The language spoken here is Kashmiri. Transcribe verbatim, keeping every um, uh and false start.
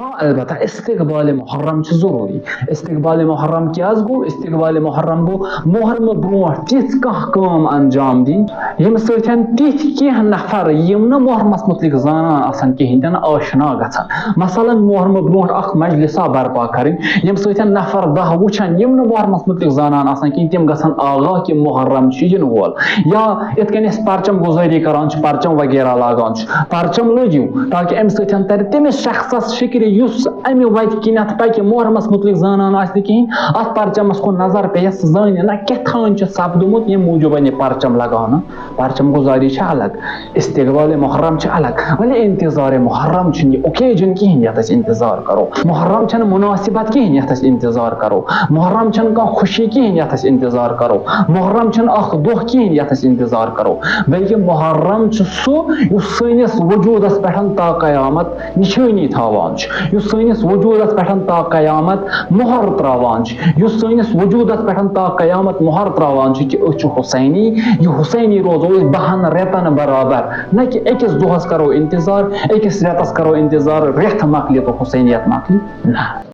آ، البتہ استقبال محرم چھُ ضروٗری۔ استقبال محرم کیٛازِ گوٚو؟ استقبال محرم گوٚو محرمہٕ برونٛٹھ تِژھ کانٛہہ کٲم انجام دِنۍ، ییٚمہِ سۭتۍ تِتھۍ کینٛہہ نفر، یِم نہٕ محرمس مُتعلق زانان آسن کِہینۍ تہِ نہٕ، آشنا گژھن۔ مثلاً، محرمہٕ برونٛٹھ اکھ مجلسا برپا کرٕنۍ، ییٚمہِ سۭتۍ نفر دَہ وٕچھن، یِم نہٕ محرمس مُتعلق زانان آسن کِہینۍ، تِم گژھن آگاہ کہِ محرم چھُ یِنہٕ وول۔ یا یِتھ کٔنۍ أسۍ پرچم گُزٲری کران چھِ، پرچم وغیرہ لاگان چھِ، پرچم لٲگِو، تاکہِ اَمہِ سۭتۍ تَرِ تٔمِس شخصس فِکرِ، یُس اَمہِ وَتہِ کِنٮ۪تھ پَکہِ، محرمس مُتعلق زانان آسہِ نہٕ کِہینۍ، اَتھ پرچمس کُن نظر پیٚیَس، سُہ زانہِ نہ کیٛاہ تھان چھُ سپدُمُت، ییٚمہِ موٗجوٗب یہِ پرچم لگاونہٕ۔ پرچم گُزٲری چھِ الگ، استقبال محرم چھِ الگ، ولی انتظار محرم چھُنہٕ یہِ اوکیجن کِہینۍ یَتھ أسۍ انتظار کرو۔ محرم چھَنہٕ مناسبت کِہینۍ یَتھ أسۍ انتظار کرو۔ محرم چھَنہٕ کانٛہہ خوشی کِہینۍ یَتھ أسۍ انتظار کرو۔ محرم چھُنہٕ اکھ دۄہ کِہینۍ یَتھ أسۍ انتظار کرو، بلکہِ محرم چھُ سُہ، یُس سٲنِس وجوٗدس پٮ۪ٹھ تا قیامت نِشٲنی تھاوان چھُ، یُس سٲنِس وجوٗدس پٮ۪ٹھ تا قیامت مۄہر تراوان چھُ، یُس سٲنِس وجوٗدس پٮ۪ٹھ تا قیامت مۄہر تراوان چھُ کہِ أسۍ چھِ حسینی، یہِ حسینی روزو أسۍ بَہَن رٮ۪تن برابر، نہ کہِ أکِس دۄہس کرو انتظار، أکِس رٮ۪تس کرو انتظار، رٮ۪تھ مۄکلہِ تہٕ حسینیت مۄکلہِ۔ نہ۔